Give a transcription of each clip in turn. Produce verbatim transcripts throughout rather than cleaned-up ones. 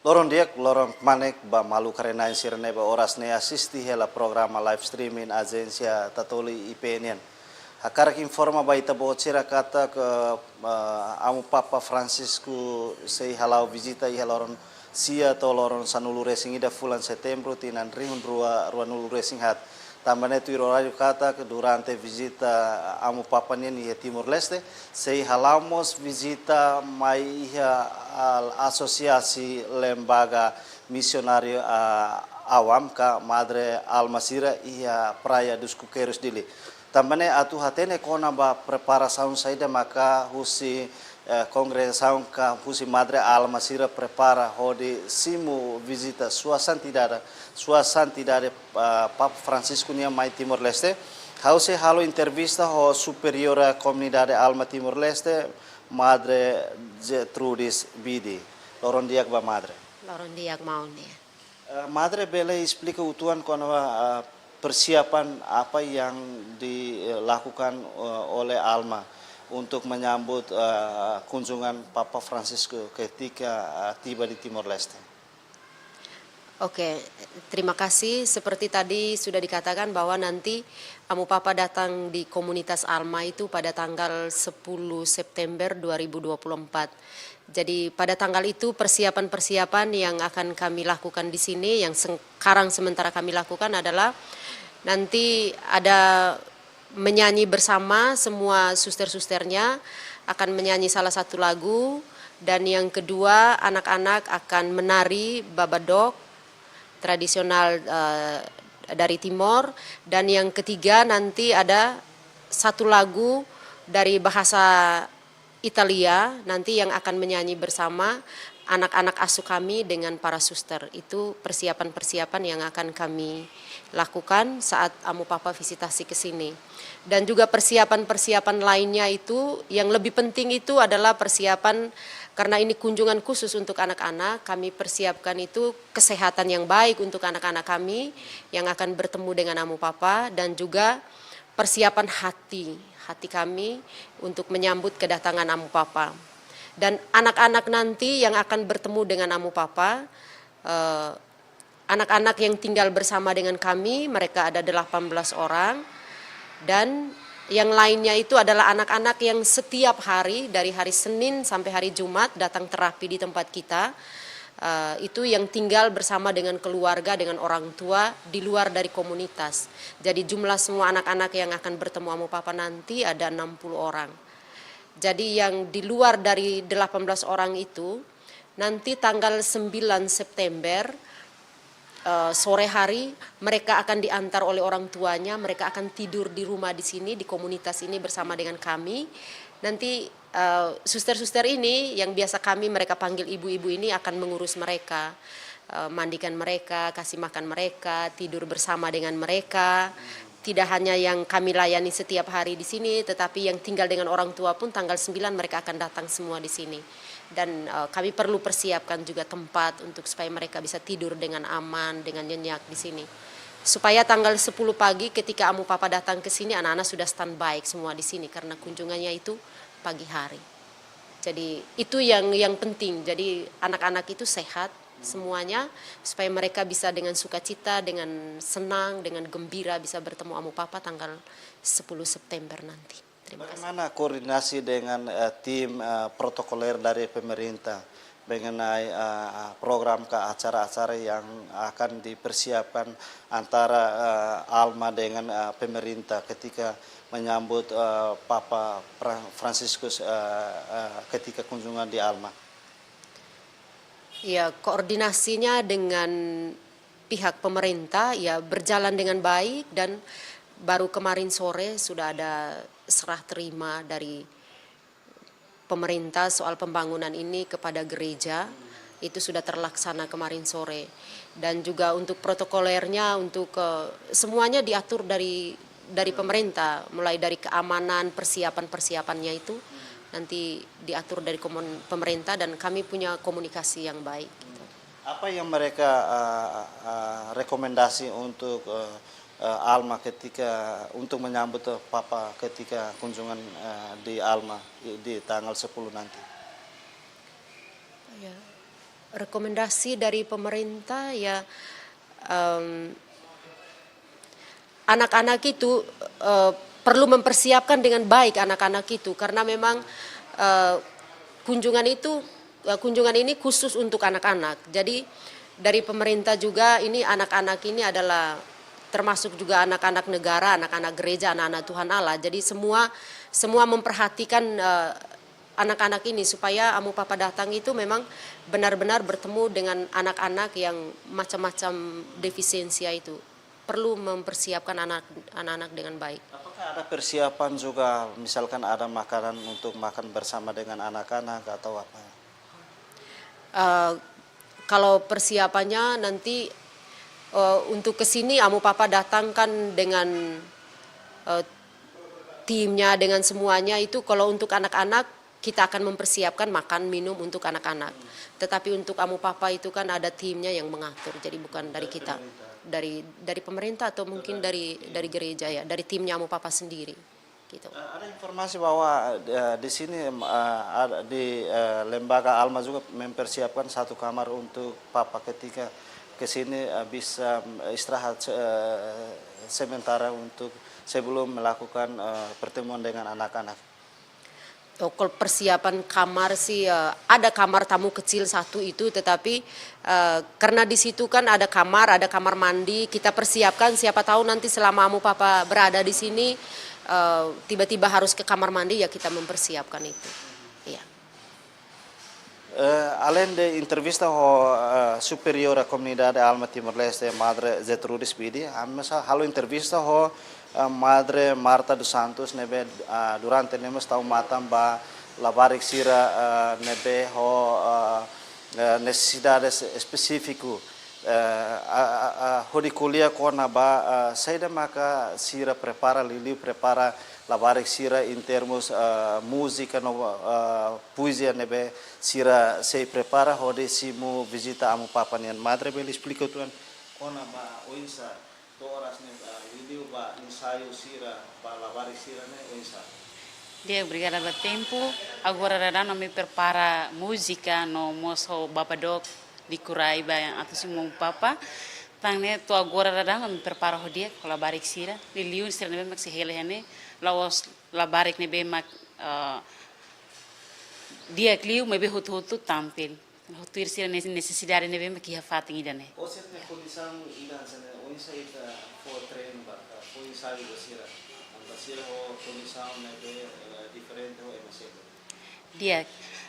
Loron di'ak, loron kmanek ba maluk rona-na'in sira ne'ebé oras ne'e asisti hela programa live streaming Ajénsia Tatoli I P nian. Hakarak informa ba ita-boot sira katak, eh, Amu Papa Francisco sei hala'o vizita iha loron sia to'o loron sanulu-resin-ida fulan Setembru tinan rihun rua, rua-nulu resin haat. Tanba ne'e tuir oráriu katak durante vizita Amu Papa nian iha Timor-Leste, sei hala'o mós vizita mai iha al-, Asosiasi Lembaga Misionáriu, ah, Awam ka Madre Alma sira iha Praia dos Coqueiros, Dili. Tanba ne'e atu hatene kona-ba preparasaun saida maka husi, eh, kongregasaun ka husi Madre Alma sira prepara hodi simu vizita Sua Santidade, Sua Santidade, eh, Papa Francisco nian mai Timor-Leste. Ha'u sei halo entrevista ho Superiora Komunidade Alma Timor-Leste, Madre Gertrudis Bidi. Loron di'ak ba Madre. Loron di'ak maun. Eh, Madre bele esplika uitoan kona-ba, eh, persiapan apa yang dilakukan, eh, oleh Alma untuk menyambut, eh, kunjungan Papa Francisco ketika, eh, tiba di Timor-Leste? Oke, terima kasih. Seperti tadi sudah dikatakan bahwa nanti Amu Papa datang di komunitas Alma itu pada tanggal sepuluh September dua ribu dua puluh empat. Jadi, pada tanggal itu persiapan-persiapan yang akan kami lakukan di sini, yang sekarang sementara kami lakukan adalah nanti ada menyanyi bersama semua suster-susternya akan menyanyi salah satu lagu, dan yang kedua anak-anak akan menari babadok tradisional, eh, dari Timor, dan yang ketiga nanti ada satu lagu dari bahasa Italia nanti yang akan menyanyi bersama anak-anak asuh kami dengan para suster. Itu persiapan-persiapan yang akan kami lakukan saat Amu Papa visitasi ke sini. Dan juga persiapan-persiapan lainnya itu, yang lebih penting itu adalah persiapan, karena ini kunjungan khusus untuk anak-anak, kami persiapkan itu kesehatan yang baik untuk anak-anak kami yang akan bertemu dengan Amu Papa, dan juga persiapan hati, hati kami untuk menyambut kedatangan Amu Papa. Dan anak-anak nanti yang akan bertemu dengan Amu Papa, eh, anak-anak yang tinggal bersama dengan kami, mereka ada delapan belas orang. Dan yang lainnya itu adalah anak-anak yang setiap hari, dari hari Senin sampai hari Jumat, datang terapi di tempat kita. Eh, itu yang tinggal bersama dengan keluarga, dengan orang tua di luar dari komunitas. Jadi, jumlah semua anak-anak yang akan bertemu Amu Papa nanti ada enam puluh orang. Jadi, yang di luar dari delapan belas orang itu, nanti tanggal sembilan September, eh, sore hari, mereka akan diantar oleh orang tuanya, mereka akan tidur di rumah di sini, di komunitas ini bersama dengan kami. Nanti, eh, suster-suster ini yang biasa kami, mereka panggil ibu-ibu ini, akan mengurus mereka, eh, mandikan mereka, kasih makan mereka, tidur bersama dengan mereka. Tidak hanya yang kami layani setiap hari di sini, tetapi yang tinggal dengan orang tua pun tanggal sembilan mereka akan datang semua di sini. Dan, eh, kami perlu persiapkan juga tempat untuk supaya mereka bisa tidur dengan aman, dengan nyenyak di sini. Supaya tanggal sepuluh pagi ketika Amu Papa datang ke sini, anak-anak sudah standby semua di sini karena kunjungannya itu pagi hari. Jadi, itu yang, yang penting. Jadi, anak-anak itu sehat semuanya, supaya mereka bisa dengan sukacita, dengan senang, dengan gembira bisa bertemu Amu Papa tanggal sepuluh September nanti. Terima kasih. Bagaimana koordinasi dengan, eh, tim, eh, protokoler dari pemerintah mengenai, eh, eh, program ke acara-acara yang akan dipersiapkan antara, eh, Alma dengan, eh, pemerintah ketika menyambut, eh, Papa Fra-, Franciscus, eh, eh, ketika kunjungan di Alma? Ya, koordinasinya dengan pihak pemerintah, ya, berjalan dengan baik dan baru kemarin sore sudah ada serah terima dari pemerintah soal pembangunan ini kepada gereja. Itu sudah terlaksana kemarin sore. Dan juga untuk protokolernya, untuk, eh, semuanya diatur dari, dari pemerintah, mulai dari keamanan, persiapan-persiapannya itu nanti diatur dari komun-, pemerintah, dan kami punya komunikasi yang baik, gitu. Apa yang mereka, eh, eh, rekomendasi untuk, eh, eh, Alma ketika, untuk menyambut, eh, Papa ketika kunjungan, eh, di Alma di, di tanggal sepuluh nanti? Ya. Rekomendasi dari pemerintah ya, em, anak-anak itu, eh, perlu mempersiapkan dengan baik anak-anak itu karena memang, eh, kunjungan itu, eh, kunjungan ini khusus untuk anak-anak. Jadi dari pemerintah juga ini anak-anak ini adalah termasuk juga anak-anak negara, anak-anak gereja, anak-anak Tuhan Allah. Jadi semua semua memperhatikan, eh, anak-anak ini supaya Amu Papa datang itu memang benar-benar bertemu dengan anak-anak yang macam-macam defisiensia itu. Perlu mempersiapkan anak, anak-anak dengan baik. Apakah ada persiapan juga, misalkan ada makanan untuk makan bersama dengan anak-anak atau apa? Eh, kalau persiapannya nanti, eh, untuk ke sini Amu Papa datangkan dengan, eh, timnya, dengan semuanya itu. Kalau untuk anak-anak, kita akan mempersiapkan makan minum untuk anak-anak. Tetapi untuk Amu Papa itu kan ada timnya yang mengatur, jadi bukan dari kita, dari dari pemerintah atau mungkin dari dari gereja ya, dari timnya Amu Papa sendiri, gitu. Eh, ada informasi bahwa, eh, di sini, eh, ada di, eh, lembaga Alma juga mempersiapkan satu kamar untuk Papa ketika ke sini, eh, bisa, eh, istirahat, eh, sementara untuk sebelum melakukan, eh, pertemuan dengan anak-anak. Oh, kalau persiapan kamar sih, eh, ada kamar tamu kecil satu itu, tetapi, eh, karena di situ kan ada kamar, ada kamar mandi, kita persiapkan, siapa tahu nanti selama Amu Papa berada di sini, eh, tiba-tiba harus ke kamar mandi, ya kita mempersiapkan itu. Iya. Eh, além de entrevista ho, eh, superiora komunidade Alma Timor-Leste, Madre Gertrudis Bidi, ami mós halo entrevista ho, eh, Madre Marta dos Santos, ne'ebé, ah, durante ne'e mós tau matan ba labarik sira, eh, ne'ebé ho, eh, eh, nesesidades espesífiku. Eh, a, a, a, hodi ko'alia kona-ba, eh, saida maka sira prepara, liuliu prepara labarik sira em termos, eh, múzika no, eh, poezia ne'ebé sira sei prepara hodi simu vizita Amu Papa nian. Madre bele esplika uitoan kona-ba oinsá to'o oras ne'e, eh, liuliu ba ensaiu sira, ba labarik sira ne'e oinsá? Di'ak, obrigada ba tempu. Agora daudaun ami prepara múzika no mós ho babadok, liurai ba atu simu Amu Papa. Tan ne'e to'o agora daudaun ami prepara ho di'ak ho labarik sira. Liuliu sira ne'ebé mak sei hela iha ne'e, la'ós labarik ne'ebé mak, eh, di'ak liu maibé hotu-hotu tampil. Tuir sira-nia nesesidade ne'ebé mak iha fatin ida-ne'e. Ó sira-nia kondisaun ida hanesan ne'e, oinsá ita fó treinu ba, fó ensaiu ba sira. Tanba sira ho kondisaun ne'ebé, eh, diferente ho ema seluk. Di'ak,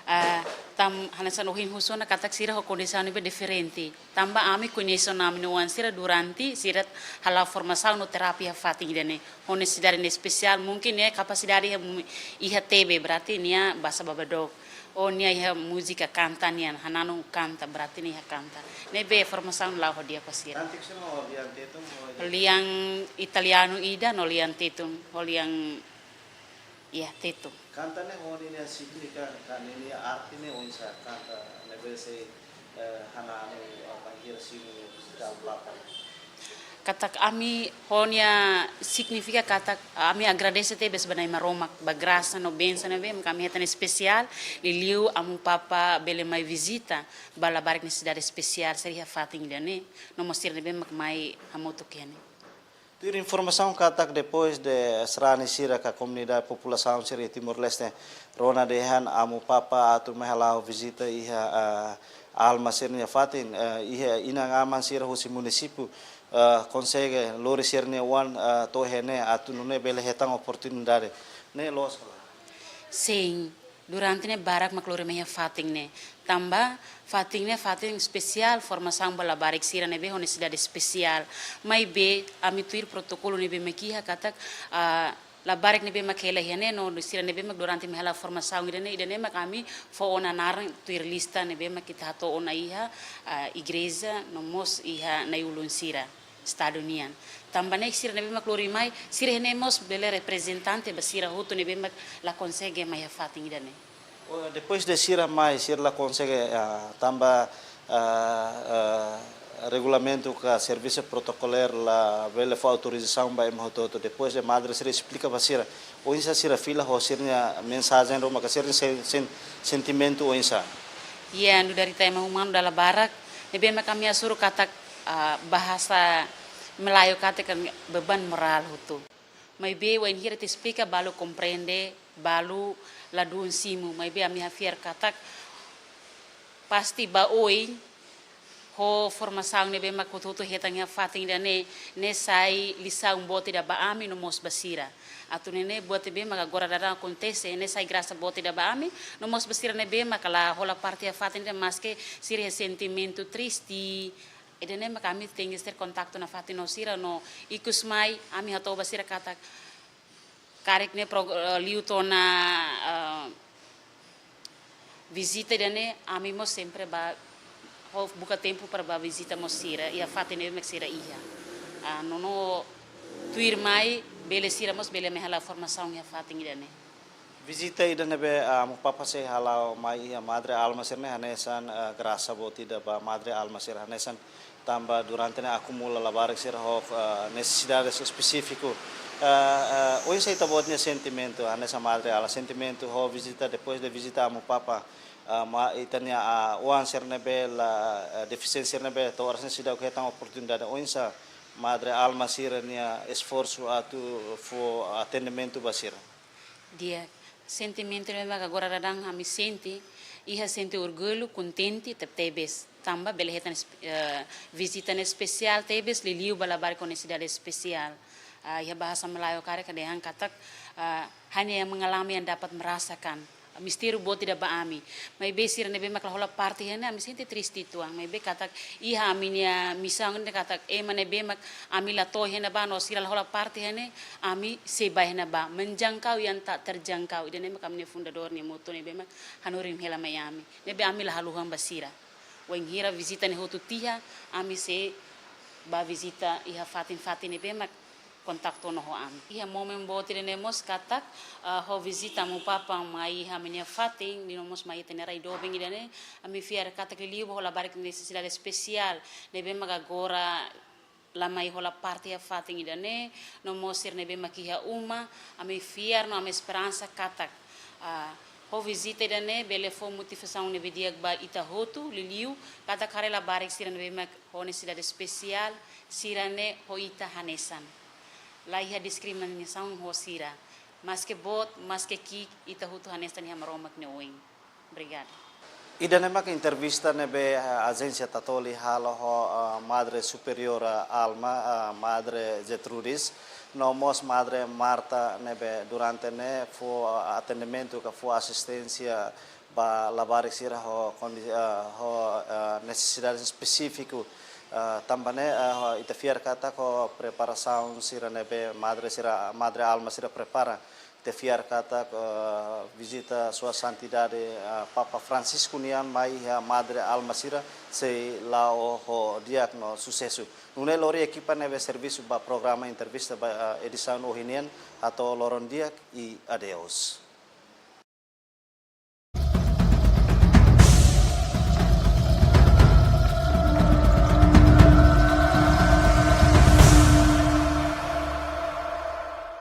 ah, tan hanesan ohin husu ona katak sira ho kondisaun ne'ebé diferente. Tanba ami koñese ona ami-nia oan sira durante sira hala'o formasaun no terapia fatin ida-ne'e. Ho nesesidade ne'e espesiál, mungkin nia kapasidade iha mu-, iha tebe, berarti nia basa babadok. Ou nia iha múzika kanta nian, hananu kanta, berarti nia iha kanta. Ne'ebé formasaun la'o ho di'ak ba sira. Kanta sira ho lian Tetun, ho lian italianu ida no lian Tetun, ho lian, ya, Tetun. Kanta ne'e ho ninia signifika, ka ninia arte ne'e oinsá kanta ne'ebé sei, eh, hananu, eh, bainhira simu vizita Amu Papa? Katak ami ho nia signifika katak ami agradese tebes ba Nai Maromak, ba grasa no bensaun ne'ebé mak ami hetan espesiál, liuliu Amu Papa bele mai vizita ba labarik nesesidade espesiál sira iha fatin ida-ne'e, no mós sira ne'ebé mak mai hamutuk iha ne'e. Tuir informasaun katak depois de sarani sira ka komunidade populasaun sira iha Timor-Leste rona dehan Amu Papa atu mai hala'o vizita iha, ah, Alma sira-nia fatin, eh, iha inan-aman sira husi munisípiu, eh, konsege lori sira-nia oan, eh, to'o iha ne'e atu nune'e bele hetan oportunidade. Ne'e loos ka lae? Sin, durante ne'e barak mak lori mai iha fatin ne'e. Tanba fatin ne'e fatin espesiál, formasaun ba labarik sira ne'ebé ho nesesidade espesiál. Maibé ami tuir protokolu ne'ebé mak iha katak, ah, labarik ne'ebé mak hela iha ne'e no sira ne'ebé mak durante mai hala'o formasaun ida-ne'e, ida-ne'e mak ami fó ona naran tuir lista ne'ebé mak ita hato'o ona iha, ah, igreja no mós iha na'i-ulun sira, estadu nian. Tanba ne'e sira ne'ebé mak lori mai, sira iha ne'e mós bele reprezentante ba sira hotu ne'ebé mak la konsege mai iha fatin ida-ne'e. Oh, depois de sira mai, sira la konsege, ah, tanba, ah, ah, regulamentu ka servisu protokolár la bele fó autorizasaun ba ema hotu-hotu. Depois de madre sira esplika ba sira oinsá sira fila ho sira-nia mensajen ruma ka sira-nia sen-, sen-, sentimentu oinsá. Iya, nu'udar ita ema umanu dala barak, ne'ebé mak ami hasoru katak, ah, bahasa Melayu katak kan beban moral hotu. Maibé wainhira ita esplika balu komprende, balu ladún simu, maibé ami fiar katak pasti ba oin ho formasaun ne'ebé mak hotu-hotu hetan iha fatin ida-ne'e, ne'e sai lisaun boot ida ba ami no mós ba sira. Atu nune'e buat ne'ebé mak agora daudaun akontese, ne'e sai grasa boot ida ba ami no mós ba sira ne'ebé mak la hola parte iha fatin ida, maske sira iha sentimentu triste. Ida-ne'e mak ami tenke ser kontaktu nafatin ho sira no ikus mai ami hato'o ba sira katak karik ne'e pro-, eh, liu to'o ona, eh, vizita ida-ne'e, ami mós sempre ba, ho buka tempu para ba vizita mós sira iha fatin ne'ebé mak sira iha. Ah, no, no tuirmai bele sira mós bele mai halo formasaun iha fatin ida-ne'e. Vizita ida ne'ebé, ah, Amu Papa sei hala'o mai iha Madre Alma sira-ne'e hanesan, ah, grasa boot ida ba Madre Alma sira hanesan tanba durante ne'e akumula labarik sira ho, ah, nesesidade espesífiku. Ah, ah, oinsá ita-boot nia sentimentu, hanesan Madre Alma sentimentu ho vizita, depois de vizita Amu Papa, ah, mai ita-nia, ah, oan sira ne'ebé la, ah, defisiénsia sira ne'ebé to'o oras ne'e seidauk hetan oportunidade, oinsá Madre Alma sira-nia esforsu atu fó atendimentu ba sira? Di'ak, sentimentu ne'ebé mak agora daudaun ami sente, iha sente orgullu, kontente, tebetebes. Tanba bele hetan es-, eh, vizita ne'e espesiál tebes, liuliu ba labarik ho nesesidade espesiál. Ah, iha bahasa Melayu karik dehan katak, ah, hanya yang mengalami yang dapat merasakan. Mistériu boot ida ba ami. Maibé sira ne'ebé mak la hola parte iha ne'e, ami sente triste uitoan. Maibé katak iha ami-nia misaun ne'e katak ema ne'ebé mak ami la to'o iha ne'ebá no sira la hola parte iha ne'e, ami sei bá iha ne'ebá. Menjangkau yang tak terjangkau. Ida-ne'e mak ami-nia fundadór nia moto ne'ebé mak hanorin hela mai ami. Ne'ebé ami la haluhan ba sira. Wainhira vizita ne'e hotu tiha, ami sei bá vizita iha fatin-fatin ne'ebé mak kontaktu ona ho ami. Iha momen boot ida-ne'e mós katak, ah, ho vizita Amu Papa mai iha ami-nia fatin, no mós mai iha ita-nia rai doben ida-ne'e, ami fiar katak liuliu ba ho labarik nesesidade espesiál, ne'ebé mak agora la mai hola parte iha fatin ida-ne'e, no mós sira ne'ebé mak iha uma, ami fiar no ami esperansa katak, ah, ho vizita ida-ne'e bele fó motivasaun ne'ebé di'ak ba ita hotu, liuliu katak haree labarik sira ne'ebé mak ho nesesidade espesiál, sira-ne'e ho ita hanesan. La iha diskriminasaun ho sira. Maske boot, maske ki'ik, ita hotu hanesan iha Maromak nia oin. Obrigada. Ida-ne'e mak entrevista ne'ebé, eh, Ajénsia Tatoli halo ho, eh, Madre Superiora Alma, eh, Madre Gertrudis, no mós Madre Marta ne'ebé durante ne'e fó, eh, atendimentu ka fó asisténsia ba labarik sira ho kondi-, eh, ho, eh, nesesidade espesífiku, eh, tanba ne'e, eh, ho ita fiar katak ho preparasaun sira ne'ebé Madre sira, Madre Alma sira prepara. Ita fiar katak, eh, vizita Sua Santidade, eh, Papa Francisco nian mai iha Madre Alma sira sei la'o ho di'ak no susesu. Nune'e lori ekipa ne'ebé servisu ba programa entrevista ba, eh, edisaun ohin nian, hato'o loron di'ak i adeus.